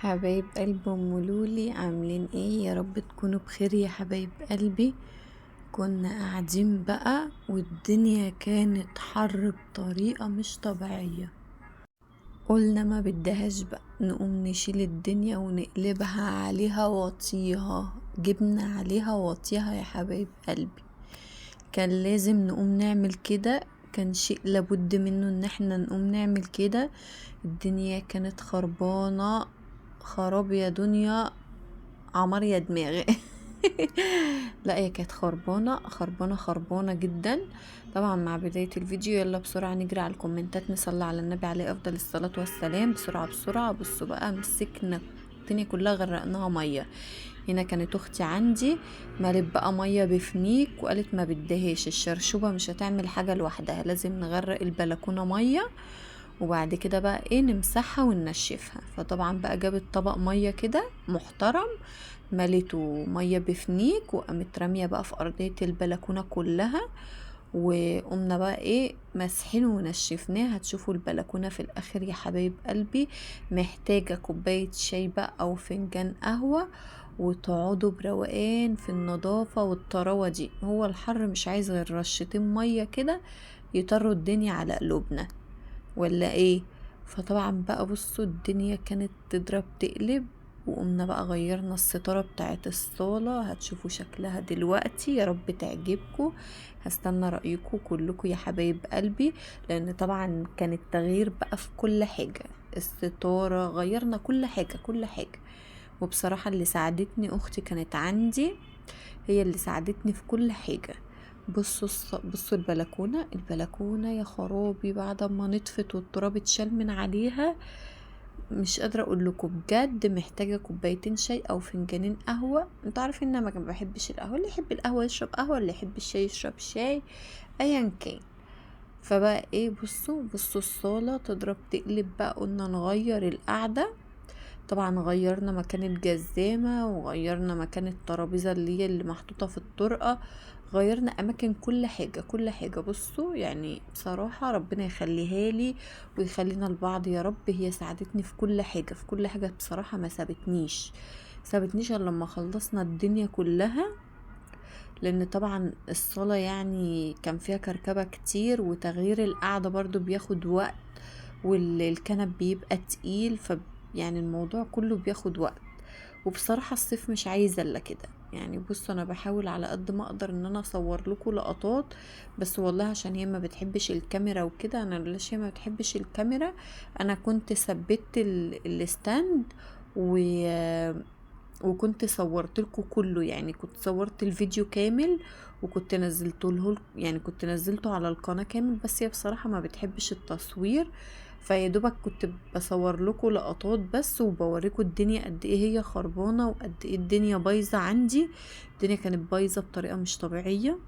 حبايب قلب ام لولي، عاملين ايه؟ يا رب تكونوا بخير يا حبايب قلبي. كنا قاعدين بقى والدنيا كانت حر بطريقة مش طبيعية، قلنا ما بدهاش بقى نقوم نشيل الدنيا ونقلبها عليها واطيها، جبنا عليها واطيها يا حبايب قلبي. كان لازم نقوم نعمل كده، كان شيء لابد منه ان احنا نقوم نعمل كده. الدنيا كانت خربانة خراب يا دنيا، عمار يا دماغي. لا هي كانت خربانة خربانة خربانة جدا. طبعا مع بداية الفيديو يلا بسرعة نجري على الكومنتات، نصلي على النبي عليه افضل الصلاة والسلام، بسرعة بسرعة. بصوا بقى مسكنا الدنيا كلها غرقناها مية. هنا كانت اختي عندي ملت بقى مية بفنيك وقالت ما بدهاش الشرشوبة، مش هتعمل حاجة لوحدها، لازم نغرق البلكونة مية وبعد كده بقى ايه نمسحها وننشفها. فطبعا بقى جابت طبق مية كده محترم، ملته مية بفنيك وقامت رامية بقى في ارضية البلكونة كلها، وقمنا بقى ايه مسحين ونشفناها. هتشوفوا البلكونة في الاخر يا حبايب قلبي محتاجة كوباية شاي بقى او فنجان قهوة، وتقعدوا بروقان في النظافة والطراوة دي. هو الحر مش عايز غير رشتين مية كده يطروا الدنيا على قلوبنا ولا ايه؟ فطبعا بقى بصوا الدنيا كانت تضرب تقلب. وقمنا بقى غيرنا الستارة بتاعت الصالة، هتشوفوا شكلها دلوقتي، يا رب تعجبكم. هستنى رأيكم كلكم يا حبايب قلبي، لان طبعا كان التغيير بقى في كل حاجة، الستارة غيرنا كل حاجة كل حاجة. وبصراحة اللي ساعدتني اختي كانت عندي، هي اللي ساعدتني في كل حاجة. بصوا البلكونة، البلكونة يا خرابي بعد ما نطفت والتراب اتشال من عليها، مش قادرة اقول لكم بجد محتاجة كوبايتين شاي او فنجانين قهوة. انتوا عارفين ان انا ما بحبش القهوة، اللي يحب القهوة يشرب قهوة، اللي يحب الشاي يشرب شاي، ايا كان. فبقى ايه بصوا الصالة تضرب تقلب بقى. قلنا نغير القعدة، طبعا غيرنا مكان الجزامة وغيرنا مكان الترابيزة اللي هي اللي محطوطة في الطرقة، غيرنا اماكن كل حاجة كل حاجة. بصوا بصراحة ربنا يخليها لي ويخلينا لبعض يا رب، هي ساعدتني في كل حاجة في كل حاجة بصراحة، ما سابتنيش الا لما خلصنا الدنيا كلها. لان طبعا الصالة كان فيها كركبة كتير، وتغيير القعدة برضو بياخد وقت، والكنب بيبقى تقيل، ف الموضوع كله بياخد وقت. وبصراحة الصيف مش عايز الا كده. بصوا انا بحاول على قد ما اقدر ان انا اصور لكم لقطات، بس والله عشان هي ما بتحبش الكاميرا وكده، انا لولاش هي ما بتحبش الكاميرا انا كنت ثبت الستاند وكنت صورت لكم كله، كنت صورت الفيديو كامل وكنت نزلته له، كنت نزلته على القناة كامل، بس هي بصراحة ما بتحبش التصوير، فيا دوبك كنت بصور لكم لقطات بس وبوريكم الدنيا قد ايه هي خربانة وقد ايه الدنيا بايظة عندي. الدنيا كانت بايظة بطريقة مش طبيعية،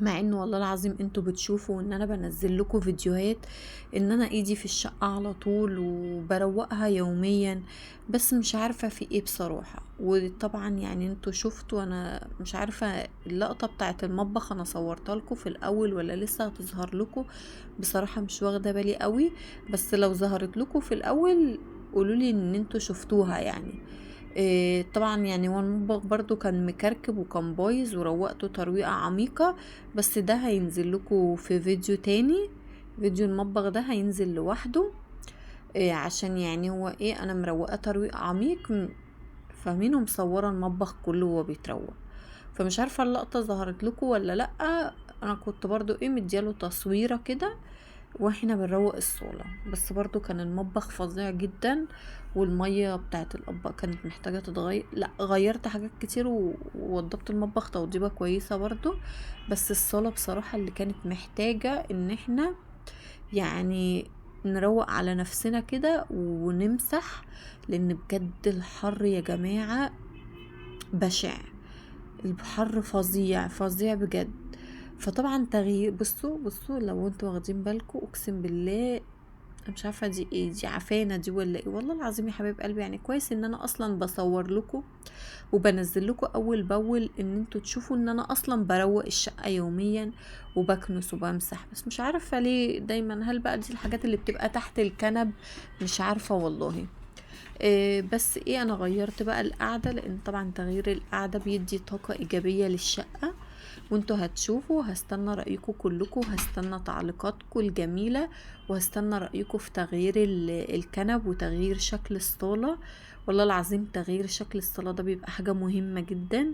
مع انه والله العظيم انتوا بتشوفوا ان انا بنزل لكم فيديوهات ان انا ايدي في الشقة على طول وبروقها يوميا، بس مش عارفة في ايه بصراحة. وطبعا انتوا شفتوا، انا مش عارفة اللقطة بتاعت المطبخ انا صورتها لكم في الاول ولا لسه هتظهر لكم، بصراحة مش واخدة بالي قوي، بس لو ظهرت لكم في الاول قولولي ان انتوا شفتوها. طبعا هو المطبخ برضو كان مكركب وكان بايظ وروقته ترويقة عميقة، بس ده هينزل لكم في فيديو تاني، فيديو المطبخ ده هينزل لوحده، عشان هو ايه انا مروقة ترويق عميق، فاهمين، ومصورة المطبخ كله وهو بيتروق. فمش عارفة اللقطة ظهرت لكم ولا لأ، انا كنت برضو ايه مدياله تصويرة كده واحنا بنروق الصالة، بس برضو كان المطبخ فظيع جدا، والمية بتاعت الأطباق كانت محتاجة تتغير، لا غيرت حاجات كتير ووضبت المطبخ توضيبة كويسة برضو، بس الصالة بصراحة اللي كانت محتاجة ان احنا نروق على نفسنا كده ونمسح، لان بجد الحر يا جماعة بشع، الحر فظيع فظيع بجد. فطبعا تغيير، بصوا لو انتوا واخدين بالكم اقسم بالله انا مش عارفه دي ايه، دي عفانه دي ولا ايه، والله العظيم يا حبايب قلبي. كويس ان انا اصلا بصور لكم وبنزل لكم اول باول ان انتوا تشوفوا ان انا اصلا بروق الشقه يوميا وبكنس وبمسح، بس مش عارفه ليه دايما، هل بقى دي الحاجات اللي بتبقى تحت الكنب؟ مش عارفه والله. بس ايه، انا غيرت بقى القعدة، لان طبعا تغيير القعدة بيدي طاقة ايجابية للشقة. وانتوا هتشوفوا، هستنى رأيكم كلكم، هستنى تعليقاتكم الجميلة، وهستنى رأيكم في تغيير الكنب وتغيير شكل الصالة. والله العظيم تغيير شكل الصالة ده بيبقى حاجة مهمة جدا،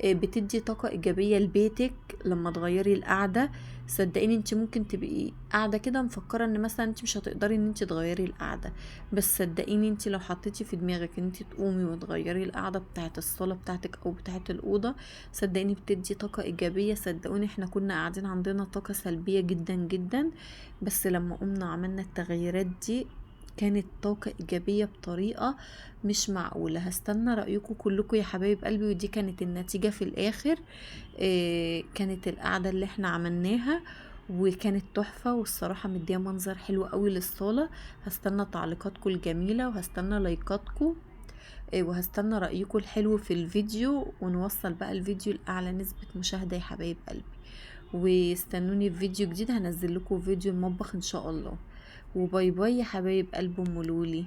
بتدي طاقة إيجابية لبيتك لما تغيري القعدة. صدقيني انت ممكن تبقي قاعدة كده مفكرة ان مثلا انت مش هتقدري ان انت تغيري القعدة، بس صدقيني انت لو حطيتي في دماغك ان انت تقومي وتغيري القعدة بتاعت الصالة بتاعتك او بتاعت الأوضة، صدقيني بتدي طاقة إيجابية. صدقوني احنا كنا قاعدين عندنا طاقة سلبية جدا جدا، بس لما قمنا عملنا التغييرات دي كانت طاقة إيجابية بطريقة مش معقولة. هستنى رأيكم كلكم يا حبايب قلبي. ودي كانت النتيجة في الآخر، كانت القعدة اللي احنا عملناها وكانت تحفة، والصراحة مدية منظر حلو قوي للصالة. هستنى تعليقاتكم الجميلة، وهستنى لايكاتكم، وهستنى رأيكم الحلو في الفيديو، ونوصل بقى الفيديو لأعلى نسبة مشاهدة يا حبايب قلبي. واستنوني في فيديو جديد، هنزل لكم فيديو المطبخ إن شاء الله. وباي باي يا حبايب قلب ام لولي.